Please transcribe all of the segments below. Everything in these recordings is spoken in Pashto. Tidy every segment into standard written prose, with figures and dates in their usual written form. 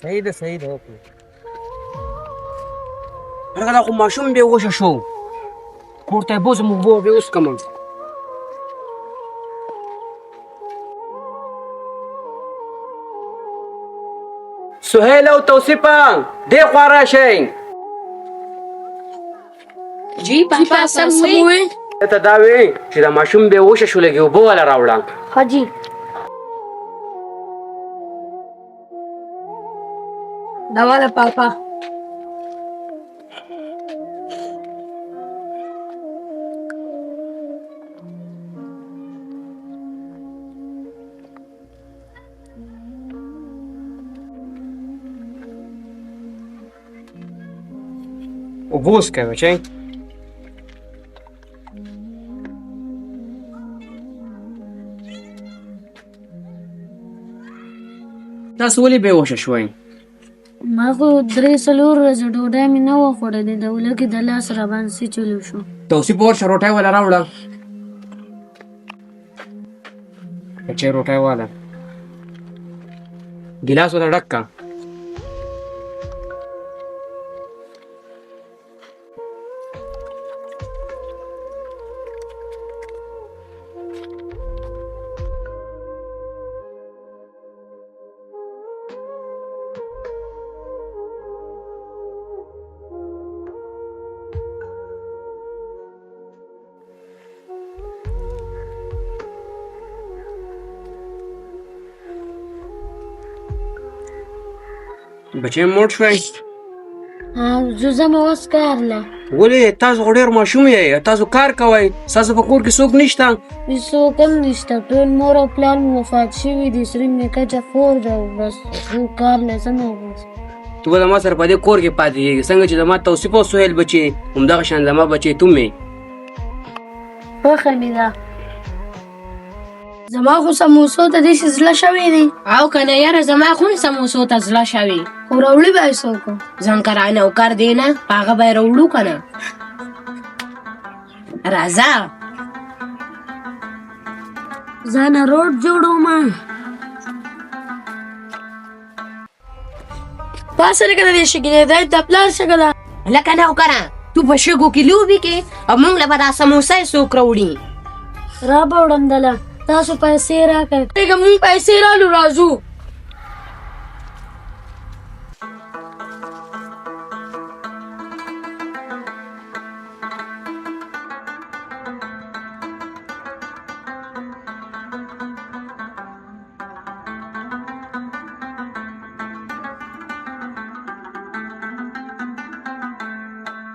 صحیح ده، صحیح ده. وکړو هغه، دا خو ماشوم بېهوښه شو، کور ته یې بوځم، اوبه به یې وڅښم. سهیل او توصیفه، دې خوا راشئ. جی پاپا، سم وې؟ ته دا وې چې دا ماشوم بېهوښه شو، لږې اوبه واله راوړه. حاجی دا والا پاپا. اوبه وڅښئ بچی. تاسو ولې بېهوښه شوئ؟ ما خو درې څلور ورځې ډوډۍ مې نه وه خوړلې، د ولږې د لاس راباندې څه چلو شو. توصیف، ورشه روټۍ وله راوړه. بچی، روټۍ واله، ګیلاس وله ډک که. بچی، موړ شوی؟ زه ځم اوس کار له. ولې؟ تاسو خو ډېر ماشوم یئ، تاسو کار کوئ؟ ستاسو په کور کې څوک نشته؟ هېڅوک هم نشته، ټول مور او پلار مې وفات شوي دي، صرف مې کچه خور ده او بس. زه کار له ځم او بس. ته به زما سره په دې کور کې پاتې کېږې. څنګه چې زما توصیف او سهیل بچي، همدغه شان زما بچی ته هم یې. خوښه مې ده. زما خو سموسو ته داسې زړه شوی دی. او که نه یاره، زما خو هم سموسو ته زړه شوی. خو راوړي به یې څوک؟ ځنکرا نوکر دی نه، په هغه به یې راوړو. که نه راځه. ځانه روډ جوړوم. پاسه لکه د دې شګې دی د پلار شګه ده. لکه نوکره، تو په شګو کې لوبې کې او موږ له به دا سموسه یې څوک راوړي؟ را به وړم دله، تاسو پیسې راکړئ. که موږ پیسې رالو راځو.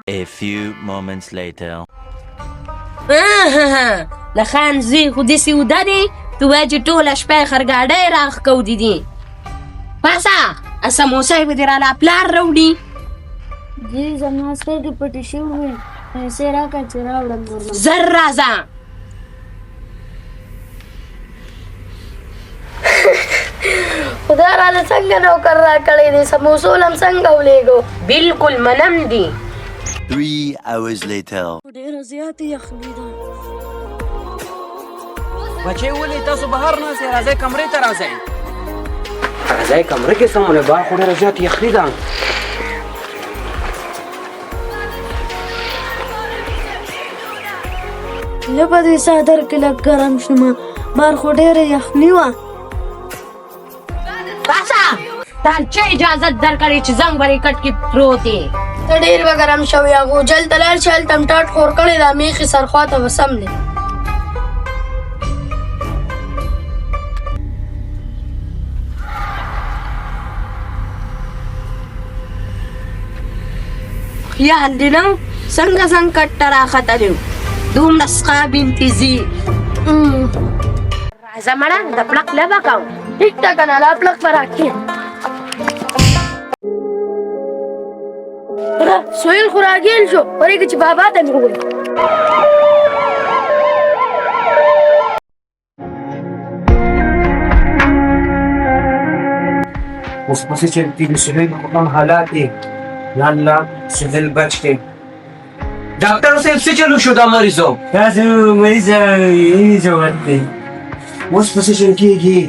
A few moments later. د خان زوی خو داسې اوده دی، ته وایې چې ټوله شپه یې خرګاډی راښکودي دي. پاسه، سموسه به دې راله پلار راوړي. جی، زما سترګې پټې شوې وې، پیسې راکړه چې راوړم درله. زر راځه. خدای راله څنګه نوکر راکړی دی، سموسو لم څنګه ولېږو. بالکل منم دي. 3 hours later. ډېره زیاته یخني ده. بچی، ولې تاسو بهر ناست یئ؟ راځئ، کمرې ته راځئ، راځئ کمره کې سمونه. بهر خو ډېره زیاته یخني ده. له په دې څادر کې لږ ګرم شوم، بهر خو ډېره یخني وه. پاسه، تا چا اجازت درکړې چې زنګ برې کټ کې پروت یې؟ ته ډېر به ګرم شوې. غوجل ته لاړ شه، هلته هم ټاټ خور کړی دا میخې سرخوا ته به سم دی. خیال دې نه و څنګه څنګه کټ ته راختلی و، دومره سقاب انتظي. راځه مړه، د پړق لبه کوم. ټیک ده که نه، لا پړق به راکې. سهیل خو راګېل شو، ورېږه چې بابا ته مې وویل. اوس پسې چې د سهیل کوم حالات دي، یا الله سهیل بچ کړي. ډاکټر صاحب، څه چلو شو دا مریضو؟ تاسو مریض یې ضرورت دی. اوس پسې چل کېږي؟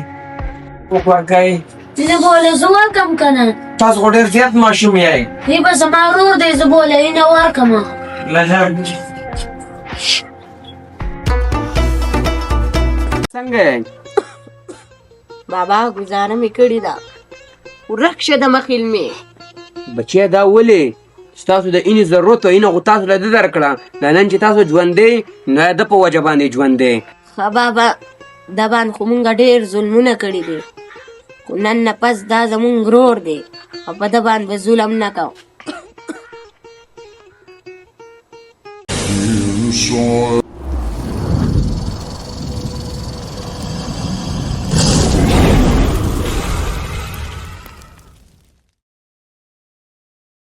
ورکوي. اینه به له زه ورکم که نه؟ تاسو خو ډېر زیات ماشوم یئ. دی به زما ورور دی، زه به له اینه ورکم. څنګه یې؟ بابا ګزاره مې کړې ده، ورک شه د مخې مې. بچیه دا ولې؟ ستاسو د اینې ضرورت و، اینه خو تاسو له ده درکړه. دا نن چې تاسو ژوندی نو د ده په وجه باندې ژوندی. ښه بابا، دا باندې خو مونږ ډېر ظلمونه کړي دي، خو نن نه پس دا زمونږ ورور دی او په ده باندې به ظلم نه کوو.